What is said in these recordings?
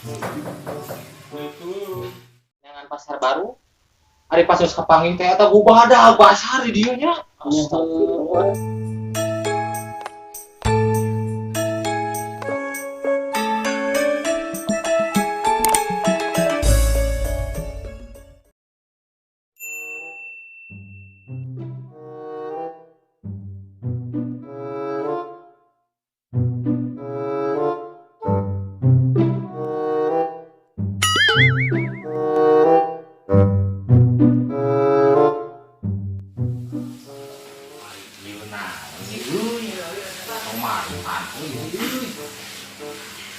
Assalamualaikum. Jangan pasar baru. Ari pas geus kapanggih teh eta gubadah basar di dieu nya. Astagfirullah.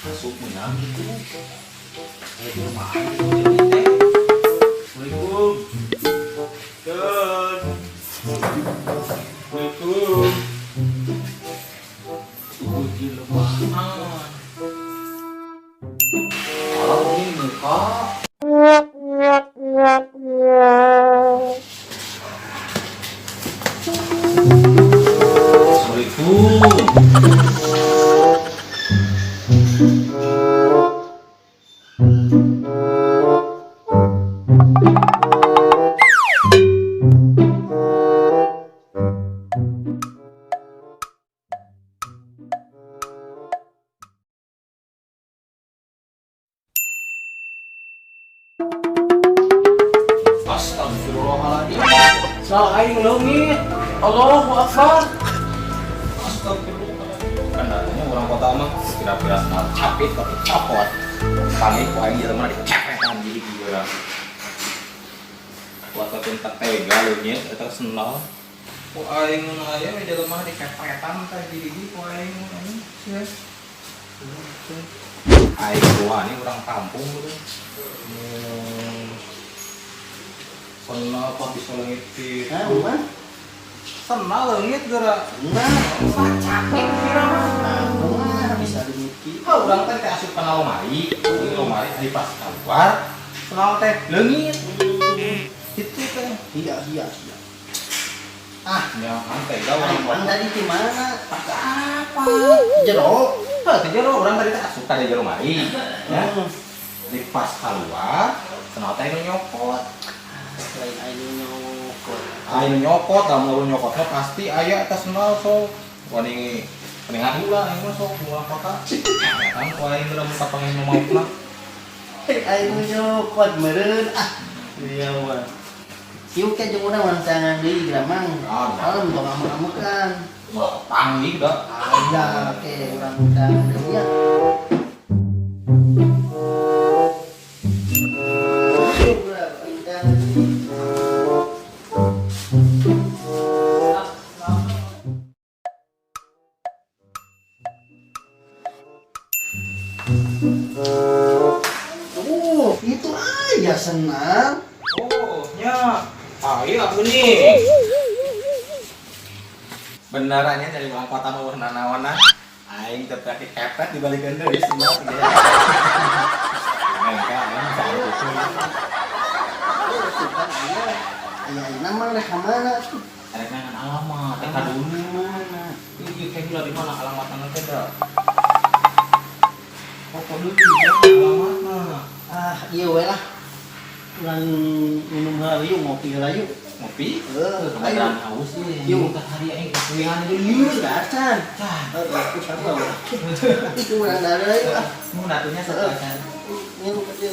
Masuk menang gitu. Assalamualaikum. Assalamualaikum. Uji lebahan. Kalau ini muka. Assalamualaikum. Astagfirullahaladzim. Salah aing leungit. Allahu Akbar. Astagfirullahaladzim. Kendaraannya orang kota mah kira-kira senal capit tapi copot. Panggil ku aing jelema dicepetan jadi gila. Kuat teh tega leungit eta senal. Ku aing mun aya we jelema dicepetan teh jadi ku aing mun sia. Aing gua ini orang kampung gitu. Senal kok bisa leungit gitu. Hah, Senal leungit geura. Nah, Capek kira mah. nah, bisa leungit kieu. Ah, urang teh teh asup kana lomari. Di lomari ari pas keluar, senal teh leungit. Itu teh. Iya, iya, iya. Ah, nyaman teh ga urang Aing tadi di mana? Pakai apa? Jero. Hah, teh jero urang tadi teh asup kana jero lomari. Ya. Di pas keluar, senal teh nu nyokot. Lain aing nyokot. Aing nyokot, lamun nyokotna pasti aya eta senal sok. Wani peningan heula aing mah sok urang kota. Kan ku aing geura mun kapanggih nu mautna. Aing nyokot meureun ah. Iya mah. Kieu ke jeung urang wancangan deui geura mang. Ah, Kalem tong amuk-amukan. Wah, panggih da. Ada ke urang undangan deui ya. Tuh, itu aja senang. Oh, nya. Ah, iya aku nih. Benerannya dari ulang kota mau nanawana. Aing teh pakai kepet dibalikin deui semua gitu. Engka, aing bisa gitu. Aya ayeuna mah rek ka mana tuh? Rek nangan alamat, teh dulu. Ieu teh heula di mana alamatna teh da? Oh, kok dulu ya alamatna. Ah, iya we lah. Urang minum heula yuk, ngopi heula yuk. Ngopi? Heuh, ayo. Kebetulan haus nih. Yuk. Hari aing kesulian itu Yuk, dacan. Can. Heuh, aku sarua we. Itu urang dada yuk ah. Mun atunya satu. Minum kecil.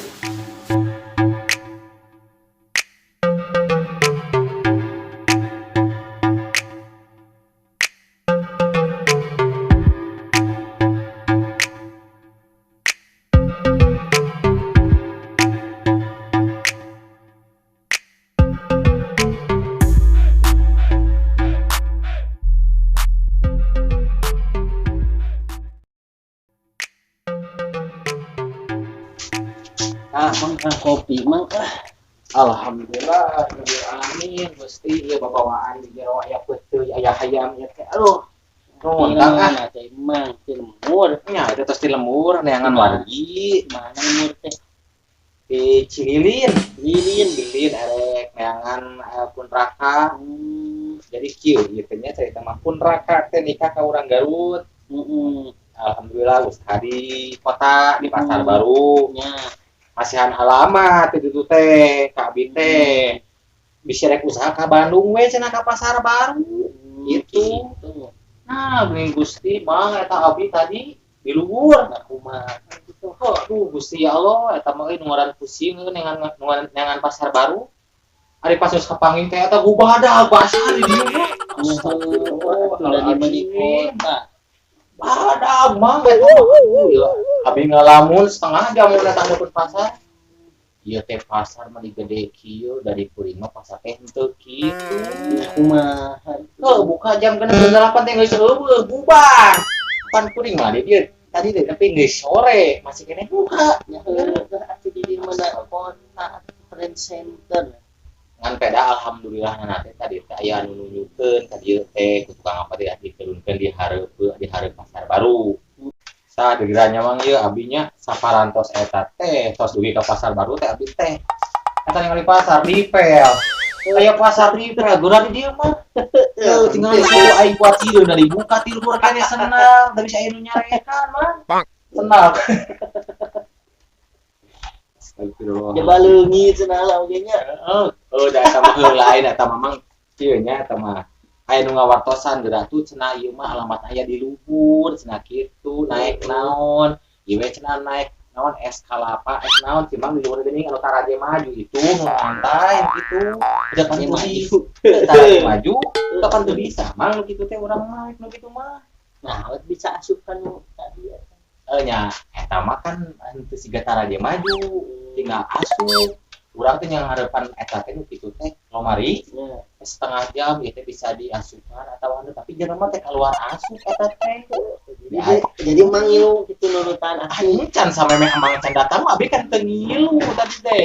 Ah, mang ah, kopi mang ah. Alhamdulillah, rabbil alamin, Gusti ieu babawaan di jero aya peuteuy, aya hayam ieu teh. Aduh. Nuhun Kang ah. Teh mang ti lembur. Nya itu tos di lembur neangan wargi. Mana lembur teh? Di Cililin. Cililin, Cililin arek neangan pun raka. Jadi kieu ieu teh nya carita mah pun raka teh nikah ka urang Garut. Heeh. Alhamdulillah usaha di kota, di pasar baru. Nya. Masihan alamat itu teh ka abi teh. Bisa rek usaha ka Bandung we cenah, ka pasar baru. Gitu. Gitu. Nah, geuning Gusti, Mang, eta abi tadi di luhur. Nah, kumaha gitu? Aduh, Gusti, ya Allah, eta mah euy nu ngaran pusing euy neangan neangan pasar baru. Ari pas geus kapanggih teh eta gubadag basah di dieu mah. Astagfirullah, udah di mana kota. Badag, Mang, eta mah. Aduh, ya. Abi ngalamun setengah jam mun datang ke pasar. Ieu teh pasar mah gede kieu, dari kuring mah pasar teh henteu kitu. Nah, kumaha? Heuh, buka jam genep, jam 8 teh geus euweuh, bubar. Pan kuring mah di dieu tadi teh tapi geus sore masih keneh buka. Ya heuh, atuh di mana kota trade center. Ngan peda alhamdulillah na teh tadi teh aya anu nunjukkeun ka dieu teh ku tukang apa teh diturunkeun di hareup, di hareup pasar baru. Sa gegeranya, Mang, ieu abinya saparantos eta teh tos dugi ka pasar baru teh, abi teh eta ningali pasar dipel. Aya pasar dipel geura di dieu mah. Heuh, tinggal di aing kuat hideung da dibuka ti luhur keneh sendal, da bisa aya nu nyarekan, Mang. Sendal. Astagfirullah. Ya baleungit cenah lah oge nya. Heeh, oh da eta mah heuh lain eta mah, Mang, kieu nya, eta mah aya nu ngawartosan geura tuh cenah, ieu mah alamat aya di luhur cenah kitu, naik naon ieu we cenah, naik naon es kalapa, es naon sih, Mang, di luhur geuning anu Taraje Maju itu nu lantai gitu. Udah kan Maju. Taraje Maju kapan tuh bisa, Mang, nu kitu teh urang mah nu kitu mah. Nah, bisa asup kan nu tadi eta. Eh nya, eta mah kan henteu siga Taraje Maju tinggal asup. Urang teh yang harapan eta teh nu kitu teh lomari Ya. setengah jam ieu teh bisa diasupan atau anu, tapi jelema teh keluar asup eta teh. Jadi mang ngilu gitu nurutan asup. Anjing, can samemeh Amang can datang mah abi kan teu ngilu tadi teh.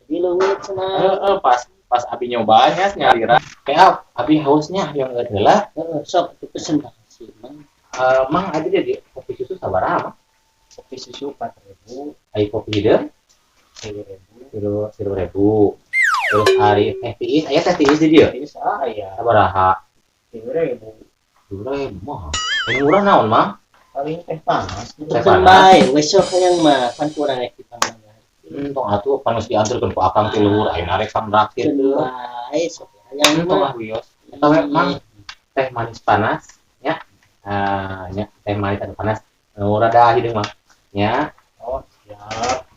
Jadi leungit cenah. Heeh, pas pas abi nyobanya nyalira kayak abi hausnya yang geus heula. Heeh, sok pesen sih, Mang. Eh, Mang, abi jadi kopi susu sabaraha, Mang? Kopi susu 4.000. Ai kopi hideung? 3.000. 3.000. Terus ari teh tiis, aya teh tiis di dieu? Tiis aya. Sabaraha? 3.000. 2.000 mah. Yang murah naon, Mang? Paling teh panas. Teh Pesen panas. bae, we sok hayang mah pan kurang rek ditambah. Tong atuh panus diantarkeun ku akang ti luhur, ayeuna rek samraktir Pesen teu. Bae sok hayang Tong mah. ah, wios. Eta we, Mang, teh manis panas nya. Ah, nya teh manis anu panas. Nu rada hideung mah. Nya. Oh, siap.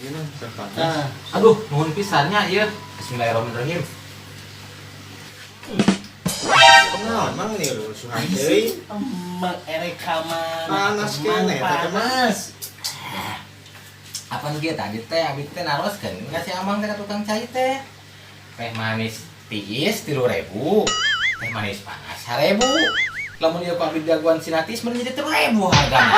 Ieu mah teh panas. Nah, Aduh, nuhun pisan nya ieu. Bismillahirrahmanirrahim. Naon, Mang, nih rusuhan deui? Emang erek ka mana? Panas keneh eta teh, Mang. Panas. Apa nu kieu tadi teh abi teh naroskeun ka si Amang teh ka tukang cai teh. Teh manis tiis 3.000, teh manis panas 1.000. Lamun ieu ku abi dagoan sinatis mah jadi 3.000 hargana.